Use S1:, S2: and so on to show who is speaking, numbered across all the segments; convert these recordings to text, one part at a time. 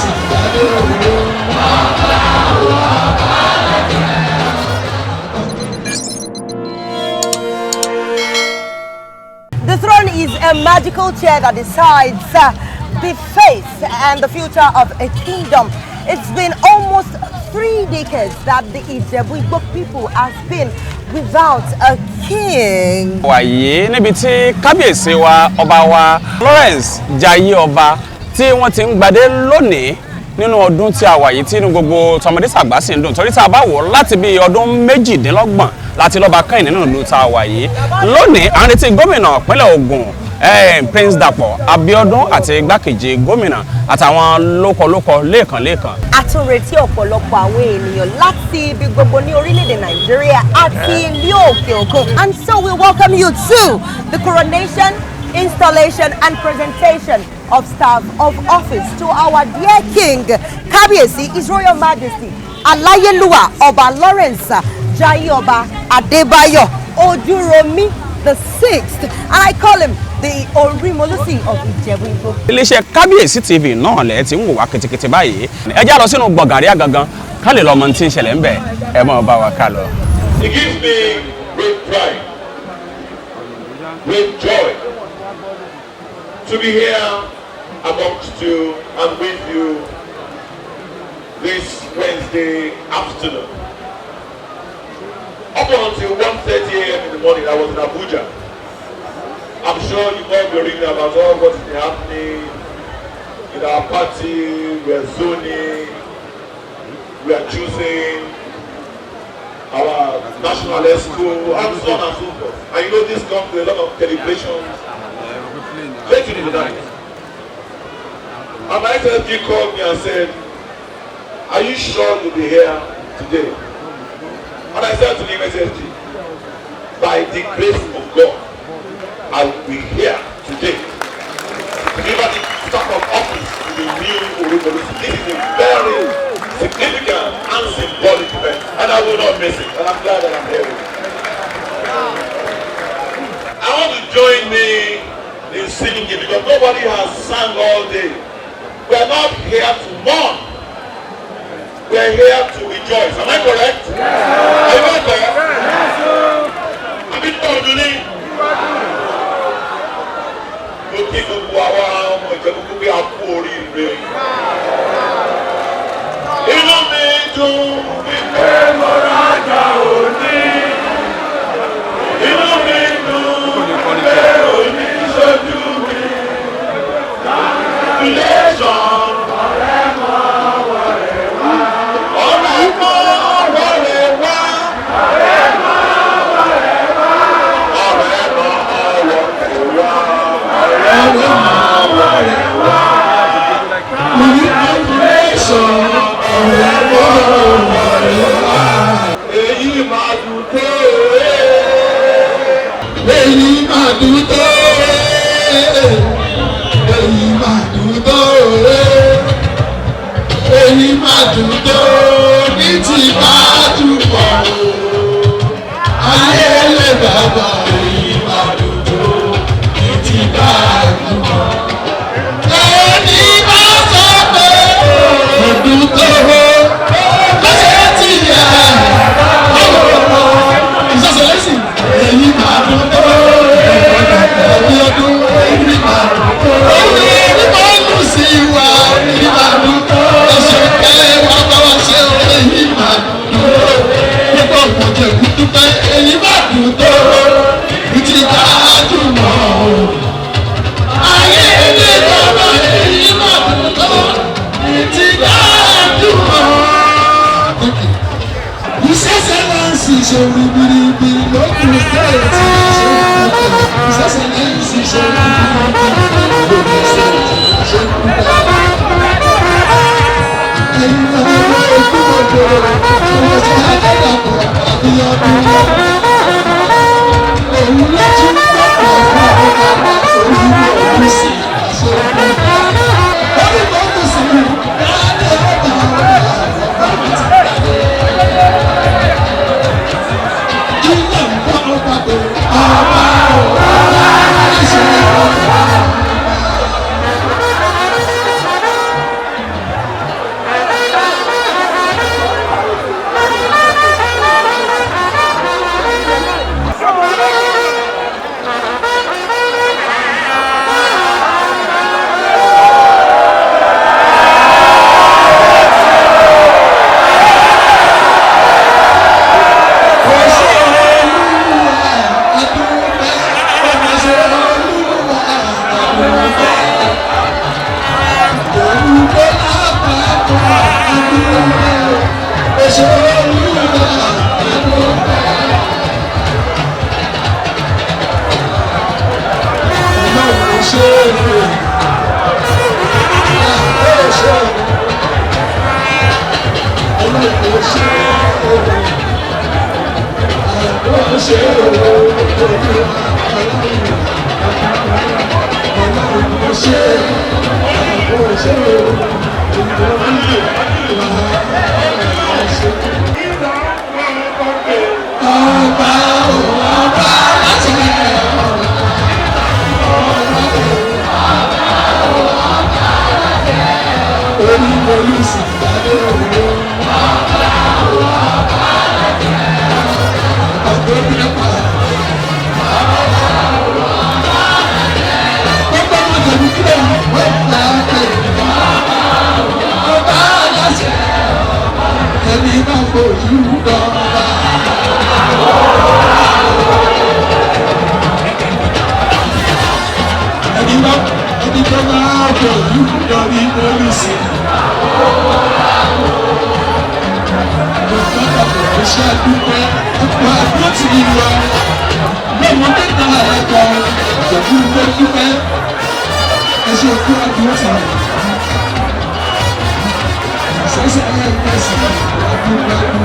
S1: sì gbadé òwò.
S2: The throne is a magical chair that decides the fate and the future of a kingdom. It's been almost 3 decades that the Ijebu Igbo people has been without a king.
S3: Wàyí níbi tí kábíyèsí wa, ọba wa Lawrence Jaiye Ọba, tí wọ́n ti ń gbadé lónìí nínú ọdún tí a wà yìí, tí inú gbogbo tọmọdé tàgbà sì ń dùn, torí tá a bá wò ó, láti bí ọdún 28 láti lọ́ba kẹ́yìn nínú ìlú tá a wà yìí. Lónìí, à ń retí gómìnà ìpínlẹ̀ Ògùn, Prince Dàpọ̀ Abíọ́dún, àti igbákejì gómìnà àtàwọn lókọlókọ lẹ́ẹ̀kan lẹ́ẹ̀kan.
S2: A tún retí ọ̀pọ̀lọpọ̀ àwọn ènìyàn láti ibi gbogbo ní orílẹ̀-èdè Nàìjíríà àti ní òkè òkun. And so we welcome you to the coronation, installation and presentation of staff of office to our dear king, Kábíyèsí, His Royal Majesty, Aláyélúwà Ọba Lawrence Jaiye Ọba Adébáyọ̀ Ojúròmí the sixth, and I call him the Orimolusi of Ijebu Igbo.
S3: Iléeṣẹ́ Kábíyèsí TV náà lẹ̀ ti ń wò wá ketekete báyìí. Ẹ já lọ sínú gbọ̀ngàríà gangan ká lè lọ mọ tí ń ṣẹlẹ̀ ń bẹ̀. Ẹ mọ̀ bá wa ká lọ.
S4: It gives me great pride, great joy to be here amongst you and with you this Wednesday afternoon. Up until 1:30 a.m. in the morning, I was in Abuja. I'm sure you've all been reading about all what is happening in our party. We are zoning, we are choosing our national exco, and so on and so forth. And you know this comes with a lot of deliberations late in the night. And my SSG called me and said, "Are you sure you'll be here today?" And I said to him, "SSG, by the grace of God, I will be here today to deliver the staff of office to the new Orimolusi." This is a very significant and symbolic event, and I will not miss it, and I'm glad that I'm here with you. I want to join me in singing because nobody has sung all day. We are not here to mourn. We are here to rejoice. Am I correct? Yes. Am I correct? Yes. Àbí tó ọdún ní? Mo kí gbogbo àwa ọmọ Ìjẹ̀bú pé a kú oríire. Inú mi dùn wípé mo rájà òní. Inú mi dùn pé òní ṣojú mi. Congratulations. Ọ̀rẹ́ mọ́ wọlé wá. Ọ̀rẹ́ mọ́ wọlé wá. Ọ̀rẹ́ mọ́ wọlé wá. Ọ̀rẹ́ mọ́ wọlé wá. Ọ̀rẹ́ mọ́ wọlé wá. Congratulations. Ọ̀rẹ́ mọ́ wọlé wá. Èyí máa dùn tó.
S1: Èyí máa dùn tó, èyí máa dùn tó, èyí máa dùn tó ní ti bá dùn pọ̀ ayé lè bàbá. Èyí máa dùn tó ní ti bá dùn pọ̀. Ẹni bá sọ pé ọdún tó lọ́sẹ̀ tí yẹ ìsọsọlẹ́sì, èyí máa dùn tó ẹbí ọdún, èyí máa dùn tó èyí máa lù sí wa, èyí máa dùn tó ẹsẹ̀ kẹlẹ́ wa bá wa ṣe o, èyí máa dùn tó gbogbo ọ̀pọ̀ dúpẹ́, èyí máa dùn tó ìtì ká dùn mọ́ ayé ilé bàbá, èyí máa dùn tó ìtì ká dùn mọ́. His Excellency ṣe ribiribi lókun state, ṣe His Excellency ṣe ribiribi lókun state, ṣe dúpẹ́. Ẹ̀yin ọmọ Ojúbọ̀dọ̀ ọmọ Adédàpọ̀ Abíọ́dún, òun ló tún gbọ́dọ̀ fún ọba Orímọ̀lúsì, ṣe dúpẹ́. Orímọ̀lúsì dáadé ọba ọba ti gbàdé. Ilé ń bọ́ ọba pé ọba ọba ṣe ọba.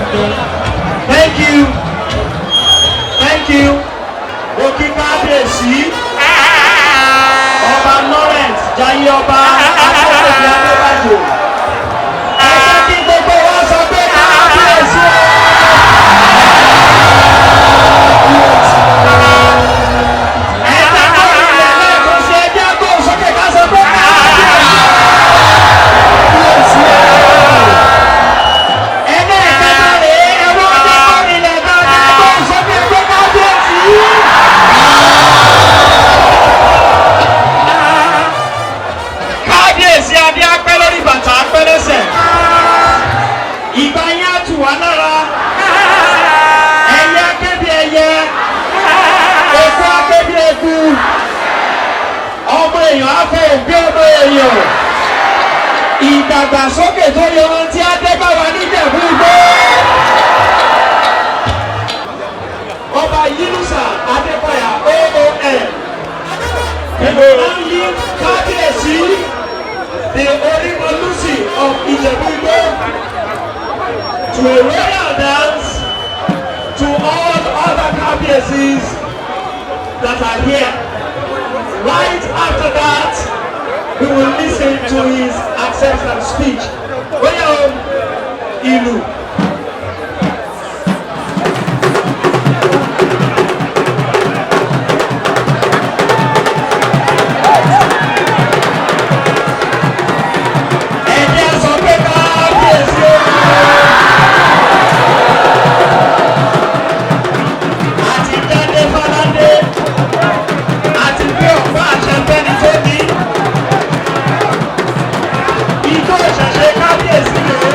S5: Thank you. Thank you. Mo kí kábíyèsí. Ọba Lawrence Jaiye Ọba Akọ́kọ̀dé Adébájò. Ẹ jẹ́ kí gbogbo wa sọ pé kábíyèsí o. Ẹ jẹ́ kó ilẹ̀ lẹ́ẹ̀kan sí ẹ jẹ́ kó sókè ká sọ pé kábíyèsí o. Ẹlẹ́ẹ̀kẹta rèé, ẹ wá jẹ́ kó ilẹ̀ dáadáa kó sókè pé kábíyèsí. Kábíyèsí, adé apẹ́ lórí, bàtà apẹ́ lẹ́sẹ̀. Ìgbà yẹn á tù wá lára. Ẹyẹ akébi ẹyẹ, eku akébi eku, ọmọ èèyàn afọ òbí ọmọ èèyàn. Ìdàgbàsókè tó yọrantí á dé bá wa níjẹ̀bú Igbó. Ọba Yínúsà Adébáyà OON. Ìgbòho Kábíyèsí, the Orimolusi of Ìjẹ̀bú Igbó, to a royal dance to all other Kábíyèsís that are here. Right after that, we will listen to his acceptance speech. Bóyá o, ìlú. Ẹ jẹ́ sọ pé kábíyèsí o. Àti Dádé Fáládé, àti bí ọ̀pá àṣẹ fẹ́ni tó ní. Ijó ìṣẹ̀ṣe kábíyèsí rèé.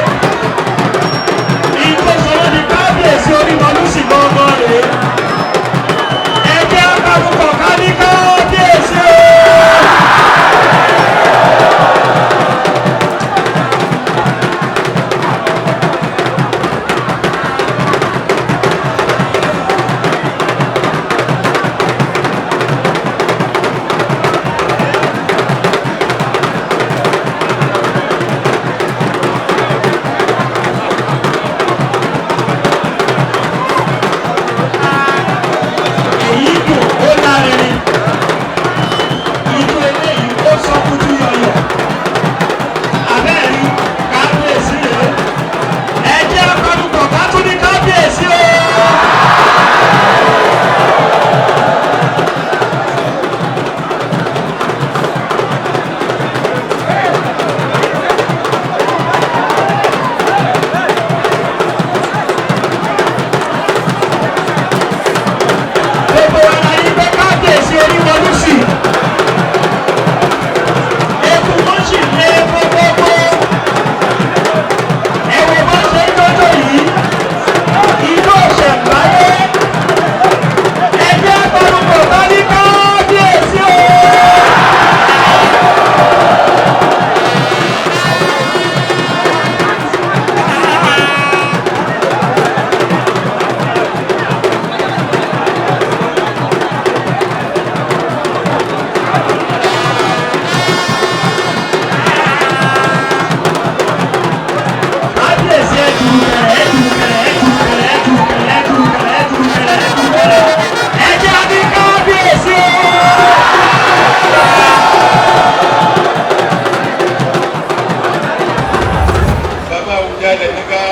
S4: Àwùjalẹ̀ ní ká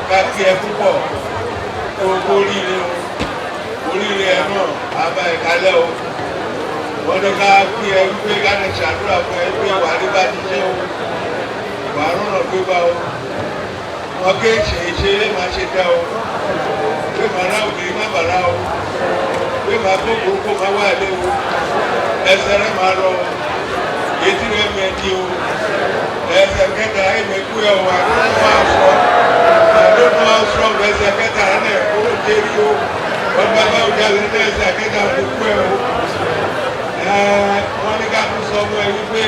S4: ká kí ẹ púpọ̀ kó o oríire o, oríire ẹ náà á bá ẹ kalẹ̀ o. Wọ́n ní ká kí ẹ wípé ká lè ṣàdúrà fún ẹ pé wà á rí bá ti ṣe o, wà á rọ̀nà gbégbá o. Wọ́n ké ṣe ṣe é máa ṣe dá o, pé màá rá òkè má bàrá o, pé màá kó kó má wà lé o, ẹsẹ̀ rẹ̀ máa rọ o, etí rẹ̀ mẹ́ẹ̀dì o, ẹsẹ̀ kẹta ẹ̀mẹ́kú ẹ̀ wà ló máa sọ àdókò aṣọ ẹsẹ̀ kẹta rẹ̀ kó o dérí o, wọ́n bá bá òjá lé ní ẹsẹ̀ kẹta rẹ̀ kú ẹ̀ o. Wọ́n ní ká tún sọ fún ẹ wípé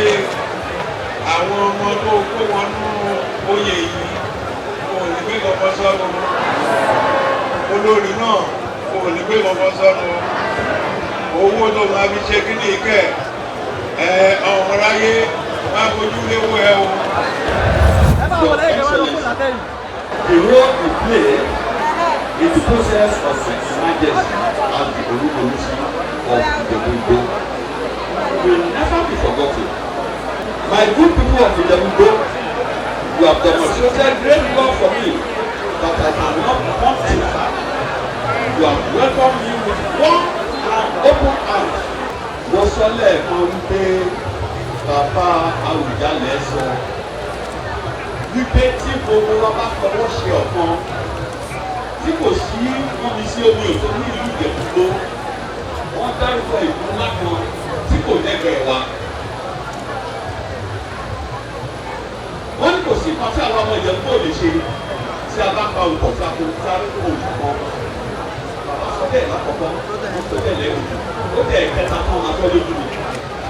S4: àwọn ọmọ tó kó wọn nú oyè yìí kò lè gbé kọ̀ọ̀kan sọ́nu, olórí náà kò lè gbé kọ̀ọ̀kan sọ́nu, owó tó máa fi ṣe kí ní ìkẹ́ ẹ ọmọ ráyé máa fojú léwó ẹ o.
S6: Your Excellency, the role you play in the process of His Majesty as the Olúmọlúsí of Ijebu-Igbo will never be forgotten. My good people of Ijebu-Igbo, you have demonstrated great love for me that I cannot quantify. You have welcomed me with warm and open arms. Mo sọ lẹ́ẹ̀kan wípé bàbá Àwùjalẹ̀ sọ wípé tí gbogbo wa bá fọwọ́ ṣe ọ̀kan, tí kò sí omi sí omi òtó ní ìlú Ìjẹ̀bú-Igbó, wọ́n dárúkọ ìlú ńlá kan tí kò lẹ́gbẹ̀ẹ́ wa. Wọ́n ní kò sí nǹkan tí àwọn ọmọ Ìjẹ̀bú-Igbó lè ṣe tí a bá pa òkò tí a kò tí a kò òjò kan. Bàbá sọ bẹ́ẹ̀ lákọ̀ọ́kọ́, wọ́n sọ bẹ́ẹ̀ lẹ́yìn, ó dẹ̀ kẹta fún ọmọ akọ́ lójú mi.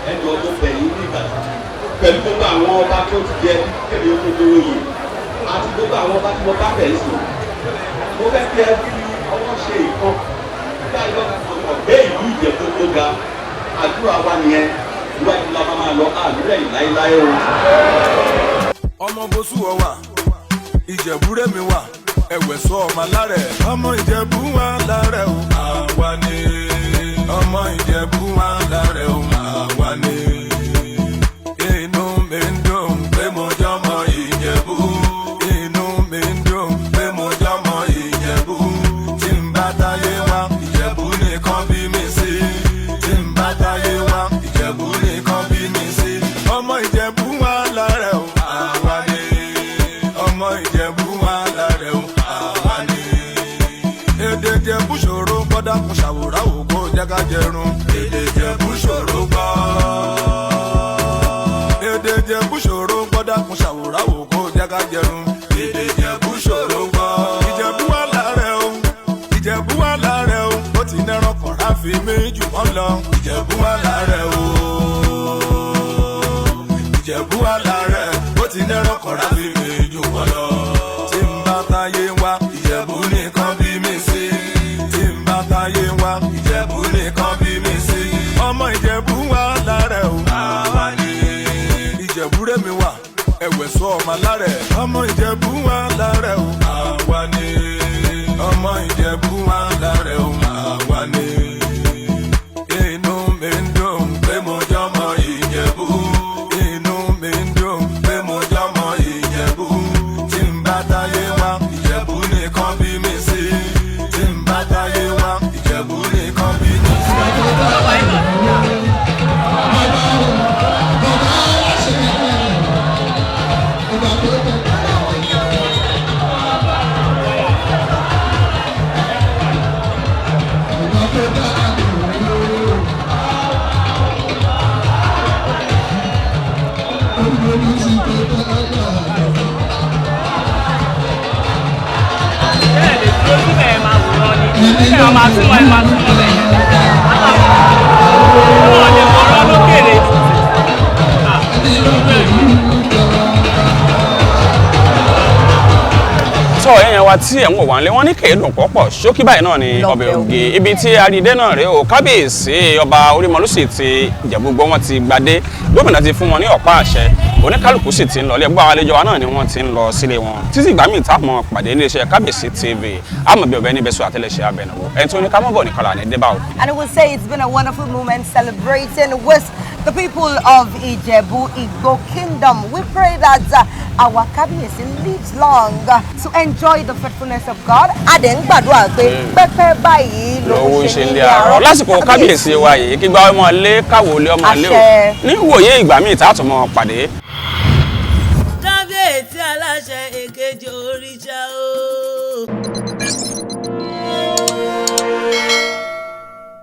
S6: Ẹnu ọdún bẹ̀yìn nígbà pẹ̀lú gbogbo àwọn ọba tó ti jẹ kébì ó tó dúró yìí àti gbogbo àwọn ọba tí mo bá bẹ̀ sùn. Mo fẹ́ kí ẹ fi ọwọ́ ṣe ìkan báyọ̀ ọ̀gbẹ́ ìlú Ìjẹ̀bú tó ga. Àdúrà wa nìyẹn, iwájú la máa lọ, àdúrà yìí láéláé o.
S7: Ọmọ bosú ọwà Ìjẹ̀bú rẹ̀mí wà ẹ̀wẹ̀ sọ ọmọ alárẹ̀. Ọmọ Ìjẹ̀bú wà lárẹ̀ o, àwa ni. Ọmọ Ìjẹ̀bú wà lárẹ̀ o, àwa ni. Inú mi ń dùn pé mo jọmọ Ìjẹ̀bú. Inú mi ń dùn pé mo jọmọ Ìjẹ̀bú. Tí n bá táyé wá, Ìjẹ̀bú nìkan bí mi sí. Tí n bá táyé wá, Ìjẹ̀bú nìkan bí mi sí. Ọmọ Ìjẹ̀bú wà lárẹ̀ o, àwa ni. Ọmọ Ìjẹ̀bú wà lárẹ̀ o, àwa ni. Èdè Ìjẹ̀bú ṣòro gbọ́dọ̀ kún ṣàwòrán òkò jágàjẹrun. Èdè Ìjẹ̀bú ṣòro gbọ́. Èdè Ìjẹ̀bú ṣòro gbọ́dọ̀ kún ṣàwòrán òkò jágàjẹrun. Èdè Ìjẹ̀bú ṣòro gbọ́. Ìjẹ̀bú wà lárẹ̀ o, Ìjẹ̀bú wà lárẹ̀ o, ó ti nẹ́ràn kọ̀ọ̀rá fi méjì wọ́n lọ. Ìjẹ̀bú wà lárẹ̀ o, Ìjẹ̀bú wà lárẹ̀, ó ti nẹ́ràn kọ̀ọ̀rá fi méjì wọ́n lọ. Tí n bá táyé wá, Ìjẹ̀bú nìkan bí mi sí. Tí n bá táyé wá, Ìjẹ̀bú nìkan bí mi sí. Ọmọ Ìjẹ̀bú wà lárẹ̀ o, àwa ni. Ìjẹ̀bú rẹ̀mí wà ẹ̀wẹ̀ sọ ọmọ alárẹ̀. Ọmọ Ìjẹ̀bú wà lárẹ̀ o, àwa ni. Ọmọ Ìjẹ̀bú wà lárẹ̀ o, àwa ni. Inú mi ń dùn pé mo jọmọ Ìjẹ̀bú. Inú mi ń dùn pé mo jọmọ Ìjẹ̀bú. Tí n bá táyé wá, Ìjẹ̀bú nìkan bí mi sí. Tí n bá táyé wá, Ìjẹ̀bú nìkan bí mi sí.
S8: Ẹ lè dúró síbẹ̀, ẹ máa wòran ni ẹ máa súnmọ́, ẹ máa súnmọ́ bẹ̀ yẹn. Wọ́n lè wòran lókèrè.
S3: Tọ́ ẹ̀yàn wa tí ẹ̀ ń wò wá nílé, wọ́n ní kéèdùn pọ̀pọ̀ ṣókí báyìí náà ni ọbẹ̀ oge. Ibi tí arídé náà rèé o. Kábíyèsí ọba Orímọlúsì ti Ìjẹ̀bú-Igbó wọn ti gbadé, gómìnà ti fún wọn ní ọ̀pá àṣẹ, oníkálukú sì ti ń lọ ilé. Gbọ́ àwọn àlejò wa náà ni wọ́n ti ń lọ sílé wọn. Títí ìgbà míì tá a mọ̀ pàdé níléeṣẹ́ Kábíyèsí TV, àmọ̀ bí ọbẹ̀ níbẹ̀ sọ àtẹlẹsẹ̀ abẹnàwó ẹni tó ní ká mọ̀ bọ̀ nìkan là ní débà o.
S2: And I will say it's been a wonderful moment celebrating with the people of Ijebu Igbo Kingdom. We pray that our Kábíyèsí lives long to enjoy the faithfulness of God. A dẹ̀ ń gbàdúrà pé pẹ́pẹ́ báyìí
S3: lówó ṣe ń lé àárọ̀ lásìkò kábíyèsí wa yìí, kí gbá ọmọ lé káwọ lé ọmọ lé o.
S2: Àṣẹ.
S3: Ní wòye ìgbà míì tá a tún mọ pàdé.
S9: Kábíyèsí, aláṣẹ èkejì òrìṣà o.